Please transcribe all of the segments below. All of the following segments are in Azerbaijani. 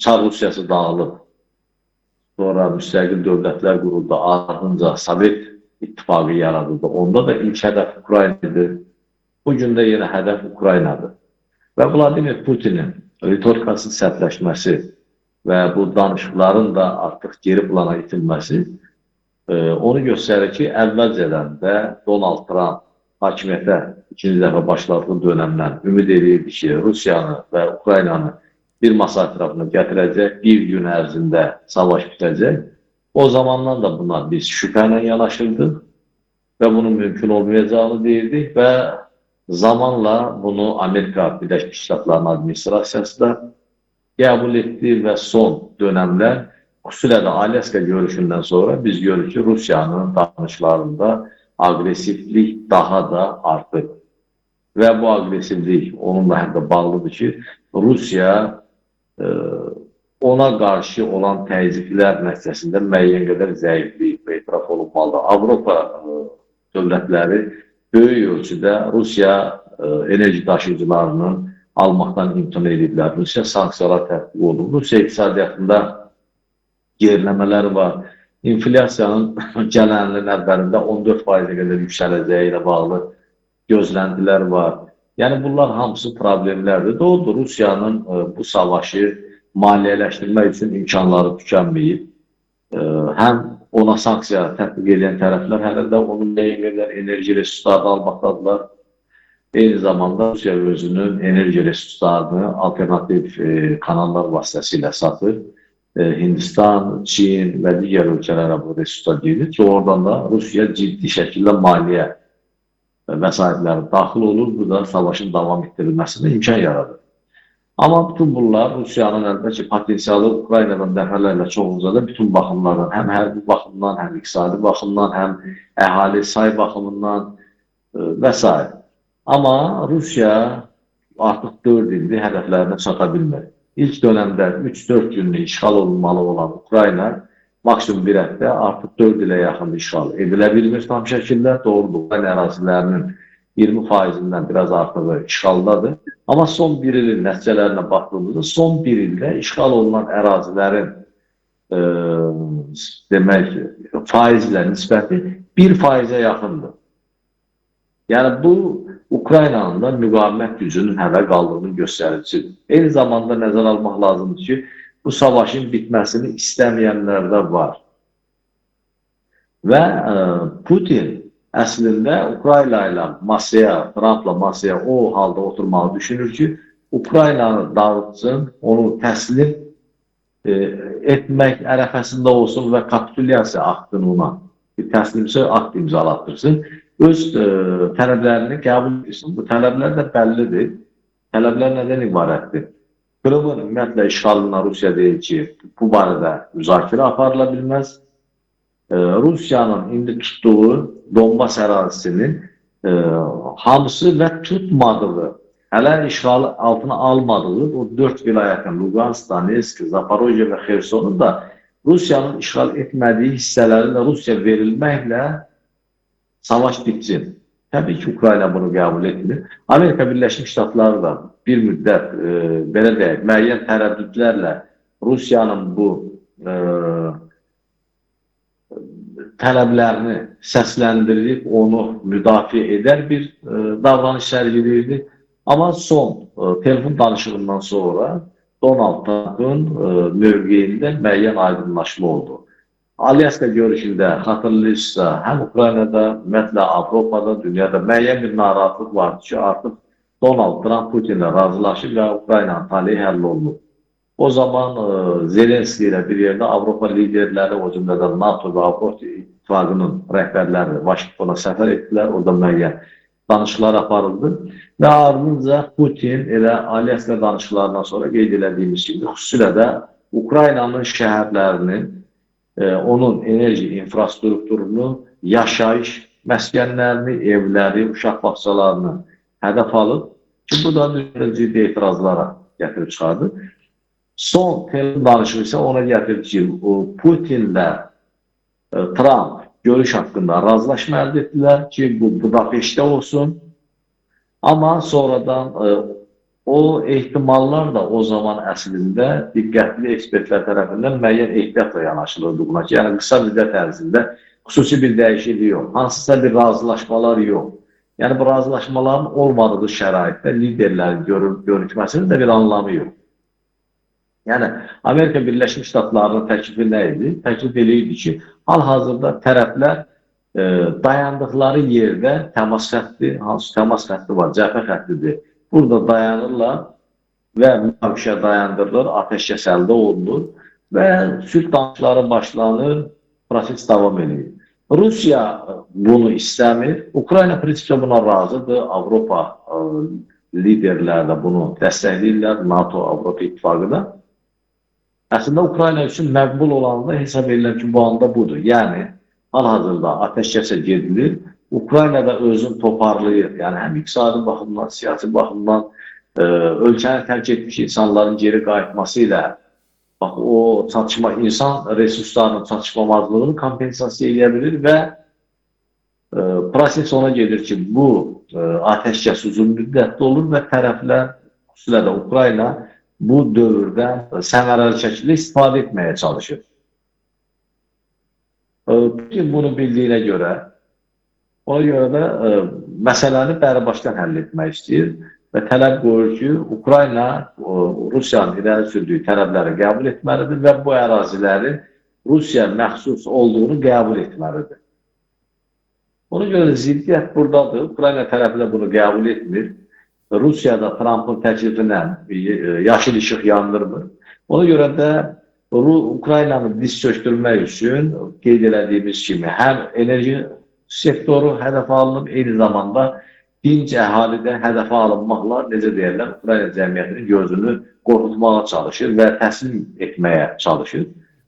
Çar Rusiyası dağılıb, sonra müstəqil dövlətlər quruldu, ardınca Sovet İttifaqı yaradıldı. Onda da ilk hədəf Ukrayna idi. Bugün də yenə hədəf Ukraynadır. Və Vladimir Putinin ritorikasının sərtləşməsi və bu danışıqların da artıq geri plana itilməsi onu göstərir ki, əvvəlcədən də Donald Trump hakimiyyətə ikinci dəfə başladığı dönəmdən ümid edirdi ki, Rusiyanı və Ukraynanı bir masa ətrafına gətirəcək, bir gün ərzində savaş bitəcək. O zamandan da buna biz şübhə ilə yanaşırdıq və bunun mümkün olmayacağını deyirdik və zamanla bunu Amerika Birləşmiş Ştatlarının administrasiyası da qəbul etdi və son dönəmlər, xüsusilə də Alyaska görüşündən sonra biz görürük ki, Rusiyanın danışıqlarında aqresivlik daha da artıb. Və bu aqresivlik onunla həm də bağlıdır ki, Rusiya ona qarşı olan təzyiqlər nəticəsində müəyyən qədər zəifliyib və etiraf olunmalıdır. Avropa dövlətləri böyük ölçüdə Rusiya enerji daşıyıcılarının almaqdan imtina ediblər. Rusiya sanksiyalar tətbiq olunub. Rusiya iqtisadiyyatında geriləmələr var. İnflyasiyanın gələn ilin əvvəlində 14%-ə qədər yüksələcəyi ilə bağlı gözləntilər var. Yəni bunlar hamısı problemlərdir. Doğrudur, Rusiyanın bu savaşı maliyyələşdirmək üçün imkanları tükənməyib. Həm ona sanksiya tətbiq edən tərəflər hələ də onun müəyyən qədər enerji resurslarını almaqdadırlar. Eyni zamanda Rusiya özünün enerji resurslarını alternativ kanallar vasitəsilə satır. Hindistan, Çin və digər ölkələrə bu resurslar gedir ki, oradan da Rusiya ciddi şəkildə maliyyə vəsaitləri daxil olur. Bu da savaşın davam etdirilməsinə imkan yaradır. Amma bütün bunlar Rusiyanın əlbəttə ki, potensialı Ukraynadan dəfələrlə çox uzadır. Bütün baxımlardan, həm hərbi baxımdan, həm iqtisadi baxımdan, həm əhali say baxımından və s. Amma Rusiya artıq 4 ildir hədəflərinə çata bilmir. İlk dönəmdə 3-4 günlük işğal olunmalı olan Ukrayna maksimum bir həftə artıq 4 ilə yaxın işğal edilə bilmir tam şəkildə. Doğrudur, Ukrayna ərazilərinin 20%-dən biraz artığı işğaldadır. Amma son bir ilin nəticələrinə baxdığımızda son bir ildə işğal olunan ərazilərin demək faizlə nisbəti 1%-ə yaxındır. Yəni bu Ukraynanın da müqavimət gücünün hələ qaldığını göstəricisidir. Eyni zamanda nəzərə almaq lazımdır ki, bu savaşın bitməsini istəməyənlər də var. Və Putin əslində Ukrayna ilə masaya, Trumpla masaya o halda oturmağı düşünür ki, Ukraynanı dağıtsın, onu təslim etmək ərəfəsində olsun və kapitulyasiya aktını ona, bir təslimçi akt imzalatdırsın. Öz tələblərini qəbul etsin. Bu tələblər də bəllidir. Tələblər nədən ibarətdir? Krımın ümumiyyətlə işğalına Rusiya deyir ki, bu barədə müzakirə aparıla bilməz. Rusiyanın indi tutduğu Donbas ərazisinin hamısı və tutmadığı, hələ işğalı altına almadığı o 4 vilayətin, Luqansk, Donetsk, Zaporojye və Xersonun da Rusiyanın işğal etmədiyi hissələri də Rusiya verilməklə savaş bitsin. Təbii ki, Ukrayna bunu qəbul etmir. Amerika Birləşmiş Ştatları da bir müddət, belə deyək, müəyyən tərəddüdlərlə Rusiyanın bu tələblərini səsləndirib, onu müdafiə edər bir davranış sərgiləyirdi. Amma son telefon danışığından sonra Donald Trump'ın mövqeyində müəyyən aydınlaşma oldu. Alyaska görüşündə xatırlayırsınızsa, həm Ukraynada, ümumiyyətlə Avropada, dünyada müəyyən bir narahatlıq vardı ki, artıq Donald Trump Putinlə razılaşıb və Ukraynanın taleyi həll olunub. O zaman Zelenski ilə bir yerdə Avropa liderləri, o cümlədən NATO və Avropa İttifaqının rəhbərləri Vaşinqtona səfər etdilər, orada müəyyən danışıqlar aparıldı və ardınca Putin elə Alyaska danışıqlarından sonra qeyd elədiyimiz kimi, xüsusilə də Ukraynanın şəhərlərinin, onun enerji infrastrukturunu, yaşayış məskənlərini, evləri, uşaq bağçalarını hədəf alıb ki, bu da ciddi etirazlara gətirib çıxardı. Son telefon danışığı isə ona gətirdi ki, Putinlə Trump görüş haqqında razılaşma əldə etdilər ki, bu Budapeştdə olsun. Amma sonradan O ehtimallar da o zaman əslində diqqətli ekspertlər tərəfindən müəyyən ehtiyatla yanaşılırdı buna ki, yəni qısa müddət ərzində xüsusi bir dəyişiklik yox, hansısa bir razılaşmalar yox. Yəni bu razılaşmaların olmadığı şəraitdə liderlərin görüşməsinin də bir anlamı yox. Yəni Amerika Birləşmiş Ştatlarının təklifi nə idi? Təklif elə idi ki, hal-hazırda tərəflər dayandıqları yerdə təmas xətti, hansı təmas xətti var, cəbhə xəttidir. Burada dayanırlar və münaqişə dayandırılır, atəşkəs əldə olunur və sülh danışıqları başlanır, proses davam edir. Rusiya bunu istəmir, Ukrayna prinsipdə buna razıdır, Avropa liderləri də bunu dəstəkləyirlər, NATO, Avropa İttifaqı da. Əslində Ukrayna üçün məqbul olanda hesab edirlər ki, bu anda budur. Yəni, hal-hazırda atəşkəsə gedilir, Ukrayna da özünü toparlayır. Yəni, həm iqtisadi baxımdan, siyasi baxımdan ölkəni tərk etmiş insanların geri qayıtması ilə bax, o çatışma, insan resurslarının çatışmamazlığını kompensasiya edə bilir və proses ona gedir ki, bu atəşkəs uzun müddətli olur və tərəflər, xüsusilə də Ukrayna bu dövrdə səmərəli şəkildə istifadə etməyə çalışır. Putin bunu bildiyinə görə, ona görə də məsələni bəribaşdan həll etmək istəyir və tələb qoyur ki, Ukrayna Rusiyanın irəli sürdüyü tələbləri qəbul etməlidir və bu ərazilərin Rusiya məxsus olduğunu qəbul etməlidir. Ona görə də ziddiyyət buradadır. Ukrayna tərəfi də bunu qəbul etmir. Rusiya da Trumpın təklifinə yaşıl işıq yandırmır. Ona görə də Ukraynanı diz çökdürmək üçün qeyd elədiyimiz kimi həm enerji sektoru hədəfə alınıb, eyni zamanda dinc əhali də hədəfə alınmaqla, necə deyirlər, Ukrayna cəmiyyətinin gözünü qorxutmağa çalışır və təslim etməyə çalışır.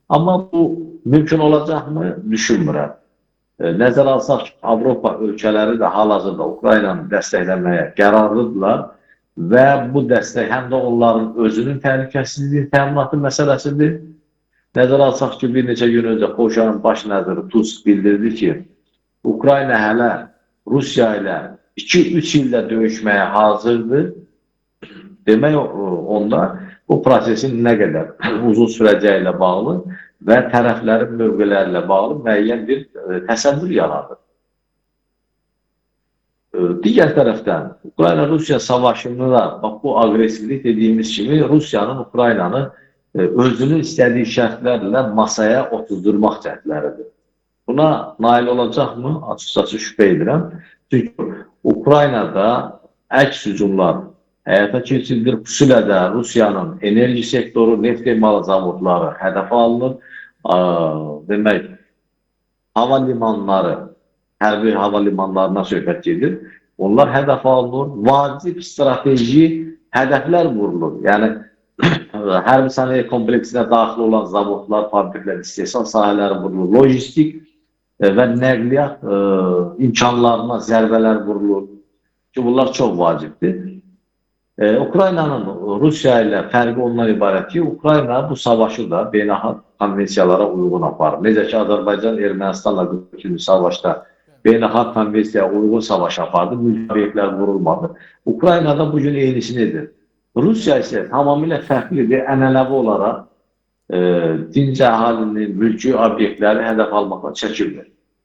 Amma bu mümkün olacaqmı? Düşünmürəm. Nəzərə alsaq ki, Avropa ölkələri də hal-hazırda Ukraynanı dəstəkləməyə qərarlıdırlar və bu dəstək həm də onların özünün təhlükəsizliyi təminatı məsələsidir. Nəzərə alsaq ki, bir neçə gün öncə Polşanın baş naziri Tusk bildirdi ki, Ukrayna hələ Rusiya ilə 2-3 ildə döyüşməyə hazırdır. Demək onda bu prosesin nə qədər uzun sürəcəyi ilə bağlı və tərəflərin mövqeləri ilə bağlı müəyyən bir təsəvvür yaradır. Digər tərəfdən Ukrayna-Rusiya savaşında da bax, bu aqresivlik dediyimiz kimi Rusiyanın Ukraynanı özünün istədiyi şərtlərlə masaya otuzdurmaq cəhdləridir. Buna nail olacaqmı? Açıqcası şübhə edirəm. Çünki Ukraynada əks hücumlar həyata keçirilir. Xüsusilə də Rusiyanın enerji sektoru, neft emalı zavodları hədəfə alınır. Demək, hava limanları, hərbi hava limanlarına söhbət gedir. Onlar hədəfə alınır. Vacib strateji hədəflər vurulur. Yəni, hərbi sənaye kompleksinə daxil olan zavodlar, fabriklər, istehsal sahələri vurulur. Logistik və nəqliyyat imkanlarına zərbələr vurulur. Ki, bunlar çox vacibdir. Ukraynanın Rusiya ilə fərqi ondan ibarət ki, Ukrayna bu savaşı da beynəlxalq konvensiyalara uyğun aparır. Necə ki, Azərbaycan Ermənistanla 42-ci savaşda beynəlxalq konvensiyaya uyğun savaş apardı, mülki obyektlər vurulmadı. Ukrayna da bugün eynisini edir. Rusiya isə tamamilə fərqlidir. Ənənəvi olaraq dinc əhalinin mülki obyektləri hədəf almaqla çəkinmir.